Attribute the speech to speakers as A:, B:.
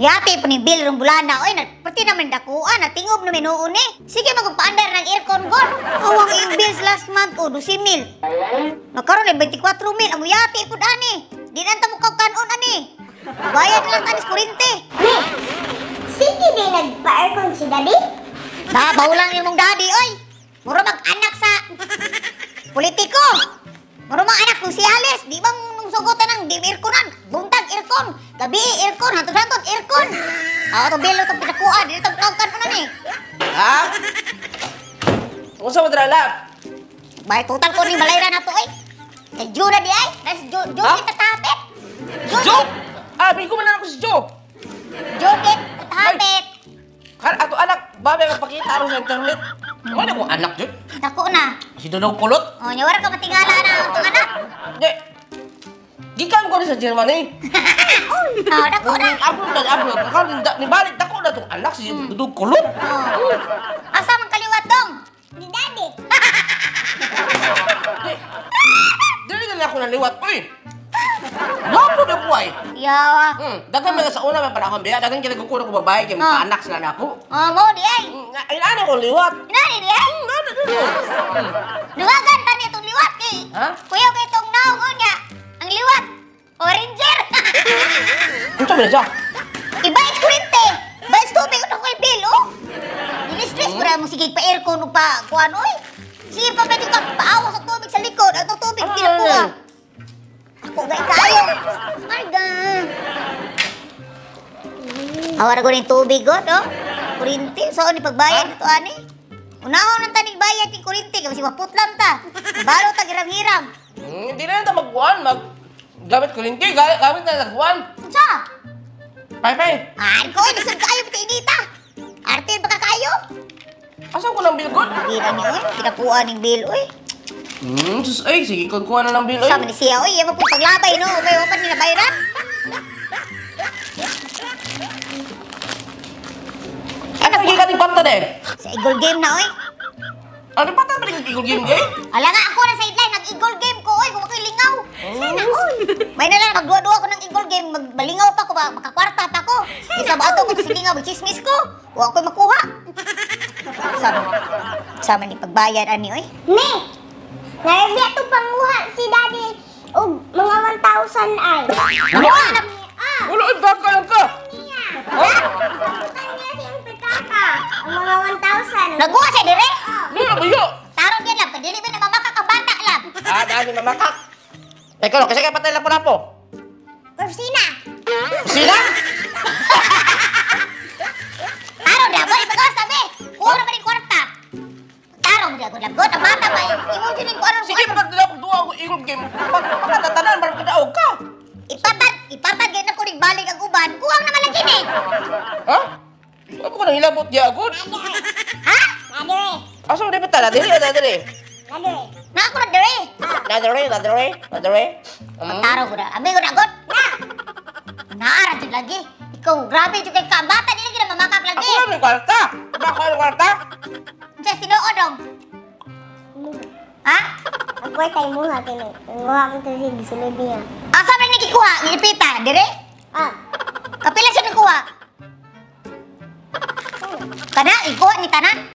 A: Yati po ni bill rong bulana oy, pati naman dakuan, natingob na minuon eh. Sige magpaandar ng aircon gon. Awang iyong bills last month o 12,000. Nakaroon ay 24,000 amo yati pud ani. Di na ta mo kanon ani. Bayad lang tanis kurente.
B: Ne, sige di nagpa-aircon si daddy?
A: Da bawlang imong daddy oy. Mura mag anak sa politiko. Mura mag anak kung si Alice, di bang nung sugotan ng di airconan, buntag aircon, gabi aircon, hantod-hantod aircon. Ah, to bill to pinakuan, di ta kanon ani.
C: Ha? Unsa man dira lab?
A: Bay total ko ning balayra na to oy. Kay Jura di ay, nas Jo
C: Ha?
A: kita tapit.
C: Jo! Ah, bigo man lang ako si Jo.
A: Jo kita tapit.
C: Kan ato anak, babe magpakita aron sa internet. Wala ko anak jud.
A: Dako na.
C: Si Dodong Kulot.
A: Oh, nya wala ka matingala na ang atong anak.
C: Di. Gikan ko ni sa Germany.
A: Oh, dako na.
C: Upload na upload. Karon nibalik dako na tong anak si Dodong Kulot.
A: Oh. Asa man kaliwat dong?
B: Di daddy.
C: Di. Dili na ako naliwat oy. Gwapo na ko ay.
A: Yawa.
C: Daghan man sa una man panahon biya, daghan kay nagkukuno ko babae kay
A: Ah.
C: anak sila nako.
A: Oh, mo di ay.
C: Ay ana ko liwat.
A: Inani di ay.
C: Ano dili.
A: Duwagan tani itong liwat kay.
C: Ha?
A: Kuya kay itong naong unya. Ang liwat. Oranger.
C: Unsa man siya?
A: Iba is kurente. Ba is tubig ko ko'y bill, oh. Dili-stress ko mo sige pa aircon ug pa kuan oy. Sige pa pwede ka paawas sa tubig sa likod. Atong tubig
C: Ano,
A: kinakuha.
C: ano, ano?
A: Ako gay kayo. Marga. Awara ko ning tubig god, oh. Kurente saan ni pagbayad
C: Ha?
A: dito ani? Unahon ang tanig bayad ni kurente kasi maputlam ta. Balo ta hiram-hiram.
C: Hindi na ta magkuan, mag gamit kuryente, gamit na nagkuan.
A: Unsa?
C: Pay pay.
A: Ah, ko lisod kaayo pati inita. Arte baka kayo?
C: Asa ko ng bill god?
A: Gira ni oy, kinakuha ning bill oy.
C: Sus ay sige kon kuha na ng bill oy.
A: Sama ni siya oy, iya mo pong paglabay no, kay wa pa ni nabayran.
C: Ano gikan ni pata de?
A: Sa Eagle game na oy.
C: Ano pata ba ning Eagle game eh?
A: Ala nga ako na sideline nag Eagle game ko oy, kung ako'y lingaw. Sana oy. May na lang magduwa-duwa ko ng Eagle game, magbalingaw pa ko ba, makakwarta pa ko. Isa ba ato ko sa lingaw, magchismis ko. Wa ako'y makuha. Sama ni pagbayad ani oy.
B: Ne, narabi ato panguha si daddy og mga 1,000 ay.
C: Wala.
B: Ah,
C: Wala ay baka lang ka.
B: niya.
C: Ha?
B: Pabutan niya siyang pitaka. Ang mga 1,000.
A: Naguha siya dire.
C: Wala ba yo?
A: Tarong yan lang, kadili ba na mamakak ang bata lang.
C: Ah, dali mamakak. Teka lang, kasi kay patay lang po.
B: Kursina.
C: Sila?
A: Tarong na, boy, pagawas tabi. Kuha na ba rin kwarta? Tarong na, good good, ang bata ba? Imo dyan yung kuha
C: Sige, pagdala duwa ko Eagle game. Pag pagkatatanan, marang kadaog ka.
A: Ipatad, ganyan ko rin balik ang uban. Kuwang naman lagi ni.
C: Ha? Ano ko nang hilabot diya ako?
A: Ha?
B: Nadere.
C: Asa mo dapat tala? Dili, dili.
B: Nadere.
A: Na ako na dire.
C: Nadere, nadere, nadere.
A: Tarong ko na, abi ko na, god. Na. Naara dyan lagi. Ikaw, grabe dyan kay ka. Bata, dili ka na mamakak lagi.
C: Ako na may kwarta. Ba ako may kwarta?
A: Sa tinuod dong. Ha?
B: Ako ay tayo muha kini. Muha ko to si gisulod niya.
A: Asa man ni gikuha? Gilipita, dire?
B: Ah,
A: Kapila siya nikuha? Kana, ikuha ni tanan?